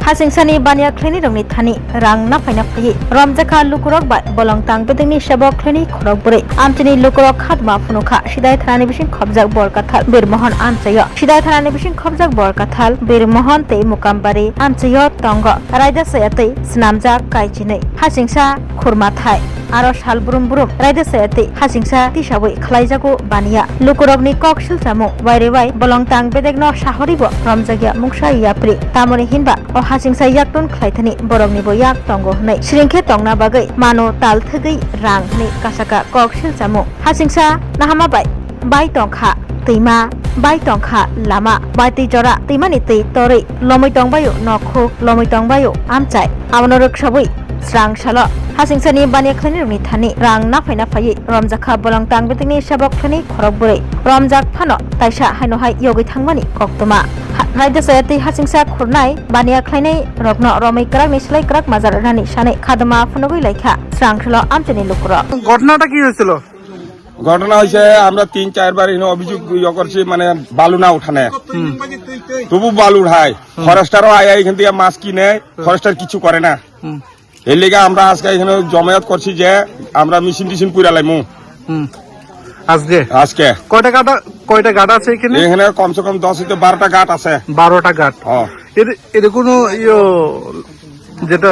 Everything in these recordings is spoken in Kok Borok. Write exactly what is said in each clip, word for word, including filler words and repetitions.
Hachingsani baniya khlainai rokni thani rang naphaina phaiwi romjakha lukurok bai bolong tang bedekni sebok khlainai khorok bwrwi. Amchini lukurok khatma phunukha Sidai thanani bising khobjak Borkathal Birmohon amchaio. Sidai thanani bising khobjak Borkathal Birmohon tei Mukambari amchaio tongo. Raida chaya twi swnamjak kaichinwi. Hachingsa khurma thai. Aro sal brum brum raida chaya twi hachingsa tisawi khlaijago baniya. Lukurokni kok silchamung wairwi bai bolong tang bedekno sahoribo romjakya mungsa yapri. Tamoni hinba o hachingsa yaktun khlaithani boroknibo yak tongo hwnwi siringkhe tongna bagwi mano tal thwgwi rang hwnwi kasaka kok silchamung. Hachingsa nahama bai bai tongkha twima, bai tongkha lama, bai twi jora twimani twi torwi lomwi tongbaio nokhuk, lomwi tongbaio amchai. Abono rwksawi srang salo hachingsani baniya khlainairokni thani rang naphaina phaiwi romjakha bolong tang bedekni sebok khlainai khorok bwrwi. Romjak phano taisa haino hai yogwi thangmani koktwma. Ha-, raida chaya twi hachingsa khurnai baniya khlainai rokno romwi kwrakni slai kwrak majra rwnani sanwi khadoma phunugwi laikha srang salo amchaini lukurok. ঘটনাটা কি হয়েছিল? ঘটনা হয়েছে, আমরা তিন চারবার এখানে অভিযোগ ইয়ে করছি, মানে বালু না উঠানে, তবু বালু উঠায়। ফরেস্টারও আয়া এখান থেকে মাছ কিনে, ফরেস্টার কিছু করে না। হুম। এর লিগে আমরা আজকে এখানে জমায়েত করছি যে আমরা মেশিন টেশিন পুরা লাইমু। হুম। আজকে? আজকে। কয়টা গাঁট আ-, কয়টা গাঁট আছে এখানে? এখানে কমসে কম দশ হইতে বারোটা গাঁট আছে। বারোটা গাঁট। হ্যাঁ। এর, এর কোনো ইয়ে যেটা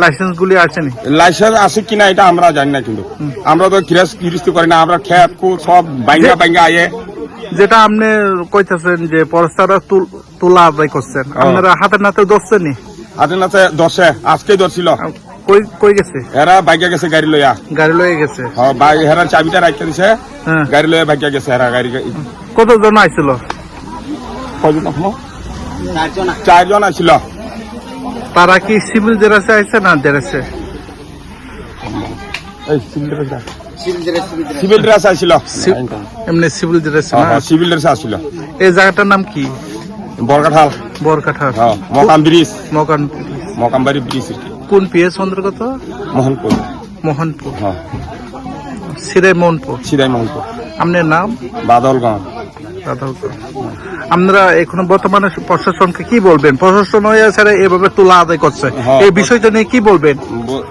লাইসেন্স গুলি আছে নি? লাইসেন্স আছে কিনা এটা আমরা জানি না কিন্তু। হুম। আমরা তো গিরাস-, গিরস্তি করি না, আমরা খেত খুদ সব বাইঙ্গা বাইঙ্গা আয়ে। যেটা আপনি কইতেছেন যে ফরেস্টাররা তুল-, তুলা আদায় করছেন, হ্যাঁ। আপনারা হাতে নাতে ধরছেন নি? হাতে নাতে ধরছে, আজকে ধরছিল। আ, কই, কই গেছে? এরা বাইঙ্গা গেছে গাড়ি লইয়া। গাড়ি লইয়া গেছে? হ্যাঁ, বাই-, এরা চাবিটা রাখতে দিছে, হ্যাঁ। গাড়ি লইয়া বাইঙ্গা গেছে এরা গাড়ি। কতজন আইছিল? কয়জন আসলো? চারজন। চারজন আসলো। তারা কি সিভিল ড্রেসে আইছে না ড্রেসে? এই সিভিল ড্রেসে। সিভিল ড্রেসে আসলো। সি-, এমনি সিভিল ড্রেসে হ্যাঁ, না? হ্যাঁ, সিভিল ড্রেসে আসলো। এই জায়গাটার নাম কি? বরকাঠাল। বরকাঠাল। হ্যাঁ, মকাম ব্রিজ। মকাম ব্রিজ। মকামবাড়ি ব্রিজ আর কি। কোন পিএস অন্তর্গত? মোহনপুর। মোহনপুর। হ্যাঁ। সিরাই মোহনপুর। সিরাই মোহনপুর। আপনার নাম? বাদলগঞ্জ। বাদলগঞ্জ। আপনারা এখন বর্তমানে প্রশাসনকে কি বলবেন? প্রশাসন হয়ে স্যার এভাবে তুলা আদায় করছে, হ্যাঁ, এই বিষয়টা নিয়ে কি বলবেন? ব-,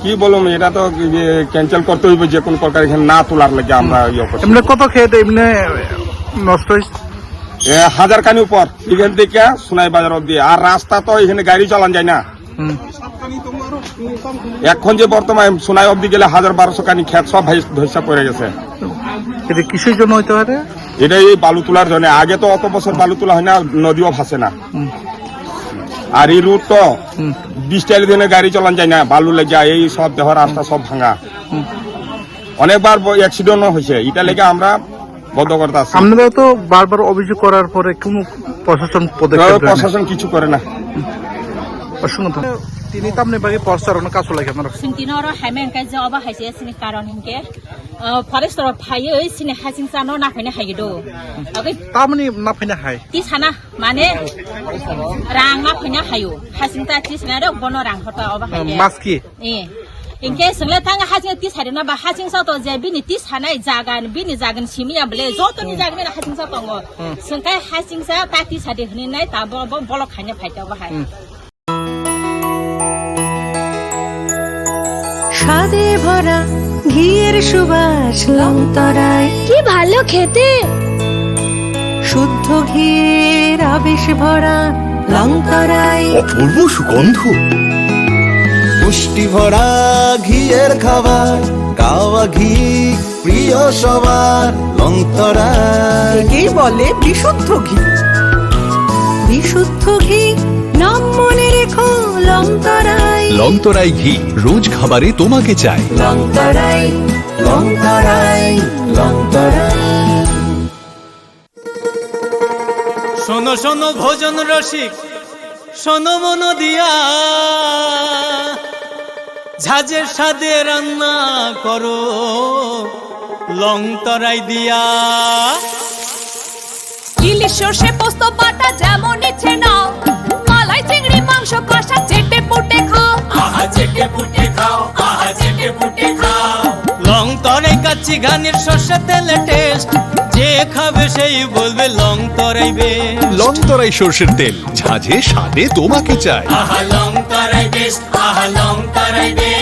কি বলবো, এটা তো ইয়ে ক্যান্সেল করতে হইবে, যে কোনো প্রকার এখানে না তোলার লাগে আমরা ইয়ে করছি। এমনি কত খেত এমনি নষ্ট হয়েছে? এ, হাজার খানি উপর এখান থেকে সোনাই বাজার অব্দি। আর রাস্তা তো এখানে গাড়ি চালান যায় না। হুম। এখন যে বর্তমানে সোনাই অব্দি গেলে হাজার বারোশো খানি খেত সব ভাই ধসা পড়ে গেছে। এটা কিসের জন্য হইতে পারে? এটা এই বালু তোলার জন্য। আগে তো অত বছর বালু তোলা হয় না, নদীও ভাসে না। হুম। আর এই রোড তো হুম। বিশ টাইল দিনে গাড়ি চালান যায় না, বালু লেগে যায়, এই সব দেহ রাস্তা সব ভাঙা। হুম। অনেকবার ব-, অ্যাক্সিডেন্টও হয়েছে, এটা লেগে আমরা বন্ধ করতে আসি। আপনারা তো বারবার অভিযোগ করার পরে কোনো প্রশাসন পদক্ষেপ নেয় না? প্রশাসন কিছু করে না। অসংখ্য ধন্যবাদ। Tini tamni bagwi poster rokno kasu lai khe norok. Sing tini oro hai meng kai je obo hai se sini karon hinkhe, ah, forest rok phaiwi sini hasing chano naphaina hai do. Agwi tamni naphaina hai? Tisana mane rang naphaina hayo. Hasing ta tisana rok bono rang hota obo hai. Ah, maski? Eh. Hinkhe swngle thang hasing tisari na ba hasing sa to je bini tisanai jagan, bini jagan simi ya bole joto ni jagan bini hasing sa tongo. Hmm. Sengkai hasing sa ta tisari hini nai ta bo, bo bolok khaina phai ta obo hai. Hmm. স্বাদে ভরা ঘিয়ের সুবাস লংতরাই। কি ভালো খেতে। শুদ্ধ ঘিয়ের আবেশ ভরা লংতরাই। অপূর্ব সুগন্ধ। পুষ্টি ভরা ঘিয়ের খাবার, গাওয়া ঘি প্রিয় সবার, লংতরাই। একেই বলে বিশুদ্ধ ঘি। বিশুদ্ধ ঘি, নাম মনে রেখো, লংতরাই। লংতরাই ঘি, রোজ খাবারে তোমাকে চাই। লংতরাই, লংতরাই, লংতরাই। শোনো শোনো ভোজন রসিক, শোনো মন দিয়া, ঝাঁঝের স্বাদে রান্না করো লং তরাই দিয়া। ইলিশ সর্ষে পোস্ত বাটা যেমন ইচ্ছে নাও, মালাই চিংড়ি মাংস কষা চেটে পুটে খাও। আহা চেটে পুটে খাও, আহা চেটে পুটে খাও। লং তরাই কাচ্চি ঘানির সর্ষে তেলে টেস্ট, যে খাবে সেই বলবে লং তরাই বেশ। লং তরাই সর্ষের তেল, ঝাঁঝে স্বাদে তোমাকে চাই। আহা লং তরাই বেস্ট, আহা লং তরাই বেস্ট।